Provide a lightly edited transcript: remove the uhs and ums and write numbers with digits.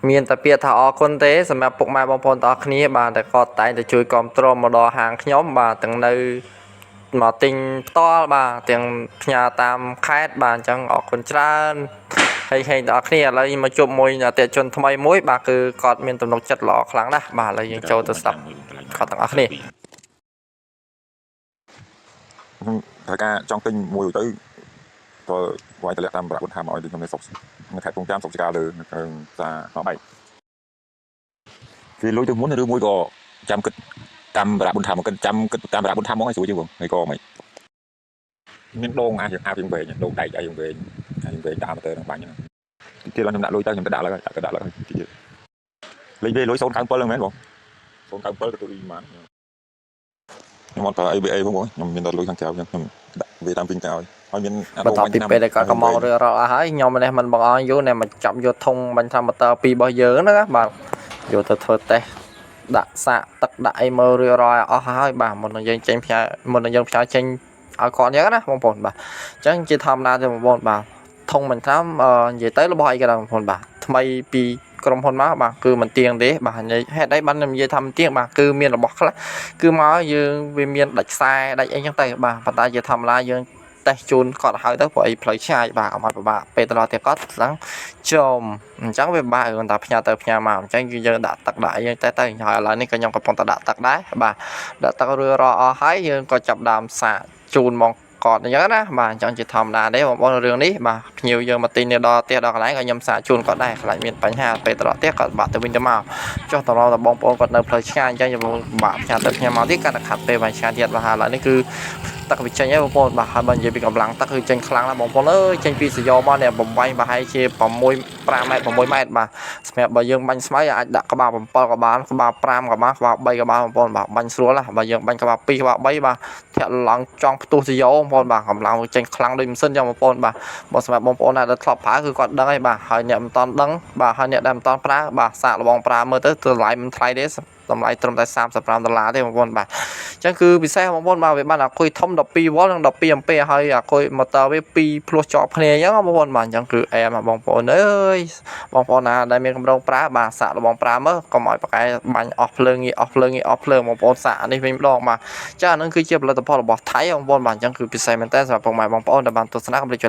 មានតែពាក្យថាអរគុណទេសម្រាប់ពុកម៉ែបងប្អូនទាំងអស់គ្នាបាទតែគាត់តែងតែជួយគាំទ្រមកដល់ហាងខ្ញុំបាទទាំងនៅមកទិញផ្ទាល់បាទទាំងផ្ញើតាមខេត្តបាទអញ្ចឹងអរគុណច្រើនហើយហេងទាំងអស់គ្នាឥឡូវមកជួបមួយអតិថិជនថ្មីមួយបាទគឺគាត់មានទំនុកចិត្តល្អខ្លាំងណាស់បាទឥឡូវយើងចូលទៅស្ដាប់គាត់ទាំងអស់គ្នា ខ្ញុំត្រូវការចង់ទិញមួយទៅក៏វាយតម្លាក់តាមប្រាក់បុនថាមកឲ្យខ្ញុំនៅស្រុកនៅខេត្តកំពង់ចាមស្រុកចកាលើនៅខាងផ្សារណបែកវាលុយទៅមុនឬមួយក៏ចាំគិតតាមប្រាក់បុនថាមកគិតចាំគិតតាមប្រាក់បុនថាមកឲ្យស្រួលជាងបងហើយក៏មិនមានដងអាចអាវវែងដងដែកអីវែងអាវវែងតាមទៅនឹងបាញ់ហ្នឹងទៀតខ្ញុំដាក់លុយទៅខ្ញុំទៅដាក់ឡើយដាក់ទៅដាក់ឡើយទៀតលេខវាលុយ097ហ្នឹងមែនបង097ទៅទូអ៊ីម៉ានខ្ញុំអត់ប្រើ ABA ផងបងខ្ញុំមានតែលុយខាងក្រៅខ្ញុំដាក់វាតាមវិញទៅឲ្យហើយមាន បន្ទាប់ពីពេលដែលគាត់កំងរឿរាល់អស់ហើយខ្ញុំម្នេះមិនបងអស់យូរណែមកចាប់យកធុងបាញ់ថ្នាំម៉ូទ័រពីររបស់យើងហ្នឹងណាបាទយកទៅធ្វើតេស្តដាក់សាកទឹកដាក់អីមើលរឿរាល់អស់ហើយបាទមុននឹងយើងចេញផ្ញើមុននឹងយើងផ្ញើចេញឲ្យគាត់អញ្ចឹងណាបងប្អូនបាទអញ្ចឹងជាធម្មតាទេបងប្អូនបាទធុងបាញ់ថ្នាំនិយាយទៅរបស់អីក៏ដោយបងប្អូនបាទថ្មីពីក្រុមហ៊ុនមកបាទគឺមិនទៀងទេបាទនិយាយហេតុអីបានខ្ញុំនិយាយថាមិនទៀងបាទគឺមានរបស់ខ្លះគឺមកយើងវាមានដាច់ខ្សែដាច់អីចឹងទៅបាទប៉ុន្តែជាធម្មតាយើង តេស្តជូនគាត់ហើយទៅព្រោះអីផ្លូវឆ្ងាយបាទកុំឲ្យពិបាកពេលទៅដល់ផ្ទះគាត់ស្ដឹងចំអញ្ចឹងវាពិបាកគាត់តែផ្ញើទៅផ្ញើមកអញ្ចឹងគឺយើងដាក់ទឹកដាក់អីយើងតេស្តទៅហើយឥឡូវនេះក៏ខ្ញុំកំពុងតែដាក់ទឹកដែរបាទដាក់ទឹករួចរាល់អស់ហើយយើងក៏ចាប់ដើមសាកជូនមកគាត់អញ្ចឹងណាបាទអញ្ចឹងជាធម្មតាទេបងប្អូនរឿងនេះបាទភ្ញៀវយើងមកទិញនៅដល់ផ្ទះដល់កន្លែងក៏ខ្ញុំសាកជូនគាត់ដែរខ្លាចមានបញ្ហាពេលទៅដល់ផ្ទះគាត់បាក់ទៅវិញទៅមកចុះតរដល់បងប្អូនគាត់នៅផ្លូវឆ្ងាយអញ្ចឹងយើងបាក់ផ្ញើទៅផ្ញើមកទៀតកាន់តែខាត់ពេលបានឆ្ងាយទៀតបាទឥឡូវនេះគឺ ទឹកវាចេញហើយបងប្អូនបាទហើយបើនិយាយពីកម្លាំងទឹកគឺចេញខ្លាំងណាស់បងប្អូនអើយចេញពីសយោមកនេះបំបាញ់ប្រហែលជា6 5ម៉ែត្រ6ម៉ែត្របាទសម្រាប់បើយើងបាញ់ស្មៅអាចដាក់ក្បាល7ក៏បានក្បាល5ក៏បានក្បាល3ក៏បានបងប្អូនបាទបាញ់ស្រួលណាស់បើយើងបាញ់ក្បាល2ក្បាល3បាទធាក់ឡើងចង់ផ្ទុះសយោបងប្អូនបាទកម្លាំងវាចេញខ្លាំងដូចម៉ាស៊ីនចឹងបងប្អូនបាទបើសម្រាប់បងប្អូនដែលធ្លាប់ប្រើគឺគាត់ដឹងហើយបាទហើយអ្នកមិនតន់ដឹងបាទហើយអ្នកដែលមិនតន់ប្រើបាទសាកល្បងប្រើមើលទៅតម្លៃមិនថ្លៃទេតម្លៃត្រឹមតែ35ដុល្លារទេបងប្អូនបាទ អញ្ចឹងគឺពិសេសបងប្អូនបាទវាបានអាគុយធំ12វ៉ុលនិង12អាំពែហើយអាគុយម៉ូទ័រវា2ភ្លោះជាប់គ្នាអញ្ចឹងបងប្អូនបាទអញ្ចឹងគឺអែមបងប្អូនអើយបងប្អូនណាដែលមានកម្រងប្រើបាទសាកល្បងប្រើមើលកុំឲ្យប្រកែបាញ់អស់ភ្លើងងាកអស់ភ្លើងងាកអស់ភ្លើងបងប្អូនសាកអានេះវិញម្ដងបាទអញ្ចឹងអានឹងគឺជាផលិតផលរបស់ថៃបងប្អូនបាទអញ្ចឹងគឺពិសេសមែនតើសម្រាប់ពុកម៉ែបងប្អូនដែលបានទស្សនាកុំភ្លេចចុច